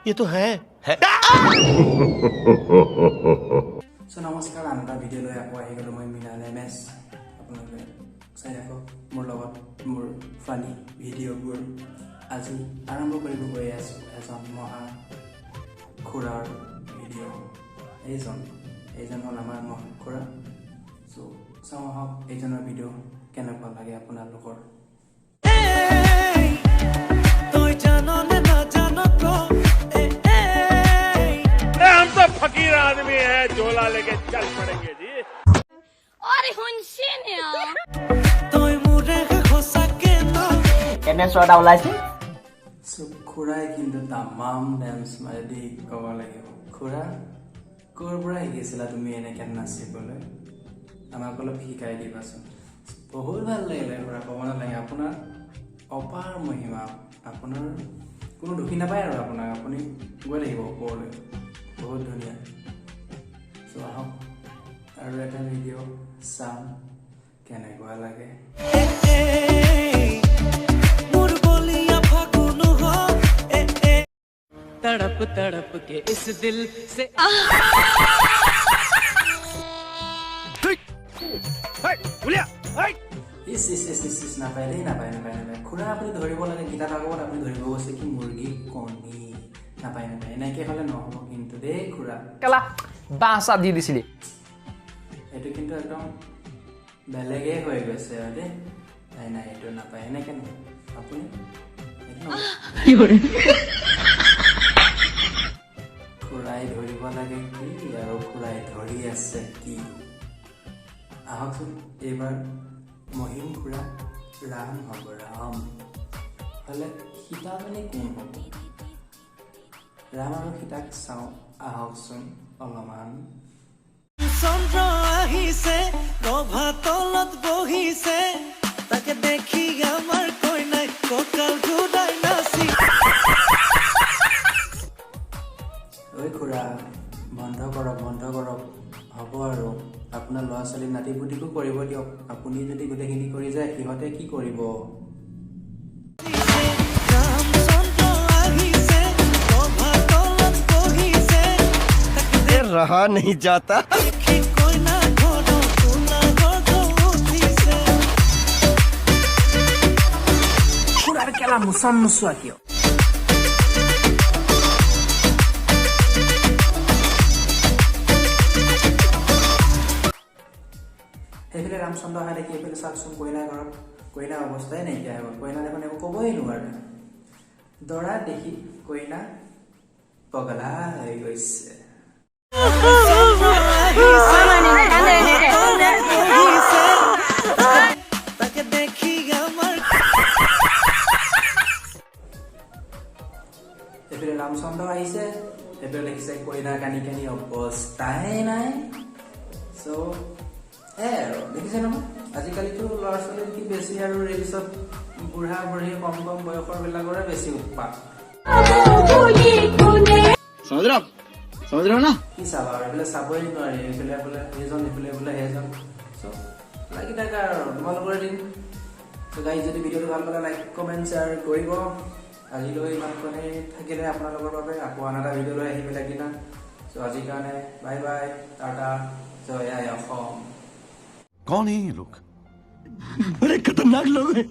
ये तो है। চ' নমস্কাৰ, আন এটা ভিডিঅ' লৈ আকৌ আহি গ'লোঁ মই মৃণাল এম এছ। আপোনালোকে চাই থাকক মোৰ লগত মোৰ ফানি ভিডিঅ'বোৰ। আজি আৰম্ভ কৰিব গৈ আছোঁ এজন মহা খুৰাৰ ভিডিঅ'। এইজন হ'ল আমাৰ মহা খুৰা। চ' চাওঁ আহক এইজনৰ ভিডিঅ' কেনেকুৱা লাগে আপোনালোকৰ। তই জাননে নাজান ক এ এই। हम तो फकीर आदमी है, झोला लेके चल पड़ेंगे जी। আরে শুনছি না। তই মোৰে সঁচাকে ন। এনে চৰ্দা ওলাইছে। চ' খুৰাই কিন্তু তামাম ডেন্স মাৰে দেই, ক'ব লাগিব। খুৰা, ক'ৰ পৰা শিকিছিলা তুমি এনেকৈ নাচিবলৈ? আমাক অলপ শিকাই দিবাচোন। বহুত ভাল লাগিলে খুৰা, ক'ব নালাগে। আপোনাৰ অপাৰ মহিমা, আপোনাৰ কোনো ঢুকি নাপায় আৰু আপোনাক, আপুনি গৈ থাকিব ওপৰলৈ। বহুত ধুনীয়া। চ' আহক আৰু এটা ভিডিঅ' চাম কেনেকুৱা লাগে। এই মোৰ বলিয়া ফাগুন এ এ। तड़प तड़प के इस दिल से ইচ ইচ ইচ ইচ ইচ, নাপায় দেই, নাপায় নাপায় নাপায়। খুৰা, আপুনি ধৰিব লাগে গীতা ভাগৱত, আপুনি ধৰিব গৈছে কি মুৰ্গী কণী। নাপায় নাপায়, এনেকৈ হ'লে নহ'ব কিন্তু দেই খুৰা। কেলা বাঁহ চাহ দি দিছিলি। এইটো কিন্তু একদম বেলেগেই হৈ গৈছে আৰু দেই। নাই নাই, এইটো নাপায়, এনেকৈ নহয় আপুনি, এইটো নহয়। খুৰাই ধৰিব লাগে কি আৰু খুৰাই ধৰি আছে কি? আহকচোন এইবাৰ মহিম খুৰা ৰাম হ'ব। ৰাম হ'লে সীতা মানে কোন হ'ব? ৰাম আৰু সীতাক চাওঁ আহকচোন অলপমান। চন্দ্ৰ আহিছে, ৰভা তলত বহিছে, তাকে দেখি আমাৰ কইনাই কঁকাল ঘূৰাই নাচি। ঐ খুৰা, বন্ধ কৰক, বন্ধ কৰক, হ'ব আৰু। আপোনাৰ ল'ৰা ছোৱালী নাতি পুতিকো কৰিব দিয়ক। আপুনি যদি গোটেইখিনি কৰি যায়, সিহঁতে কি কৰিব? ৰামচন্দ্ৰ আহিছে, ৰভা তলত বহিছে, তাকে रहा नहीं जाता। দেখি কইনা ঘৰত তোলা গৰ্গ উঠিছে। খুৰাৰ কেলা মোচন নোচোৱা কিয়? সেইফালে ৰামচন্দ্ৰ অহা দেখি এইফালে চাওকচোন, কইনা ঘৰত কইনা অৱস্থাই নাইকিয়া হৈ গ'ল। কইনা দেখোন একো ক'বই নোৱাৰে। দৰা দেখি কইনা পগলা হৈ গৈছে। বহিছে, তাকে দেখি আমাৰ এইফালে ৰামচন্দ্ৰ আহিছে, এইফালে দেখিছে কইনা কানি কানি অৱস্থাই নাই। চ' সেয়াই আৰু, দেখিছে নহয়, আজিকালিতো ল'ৰা ছোৱালীতকৈ বেছি আৰু ৰিলচত বুঢ়া বুঢ়ী কম কম বয়সৰ বিলাকৰে বেছি উৎপাত। समझ रहे हो आप? समझ रहे हो ना? কি চাবা আৰু, এইফালে চাবই নোৱাৰি। এইফালে বোলে সেইজন, এইফালে বোলে সেইজন। চ' লাগি থাকা আৰু, তোমালোকৰে দিন। চ' গাইজ, যদি ভিডিঅ'টো ভাল পালে লাইক কমেণ্ট শ্বেয়াৰ কৰিব। আজিলৈ ইমানখনেই থাকিলে আপোনালোকৰ বাবে। আকৌ আন এটা ভিডিঅ' লৈ আহিম বেলেগ দিনা। চ' আজিৰ কাৰণে বাই বাই, টাটা, জয় আই অসম। कौन है ये लोग? बड़े खतरनाक लोग हैं।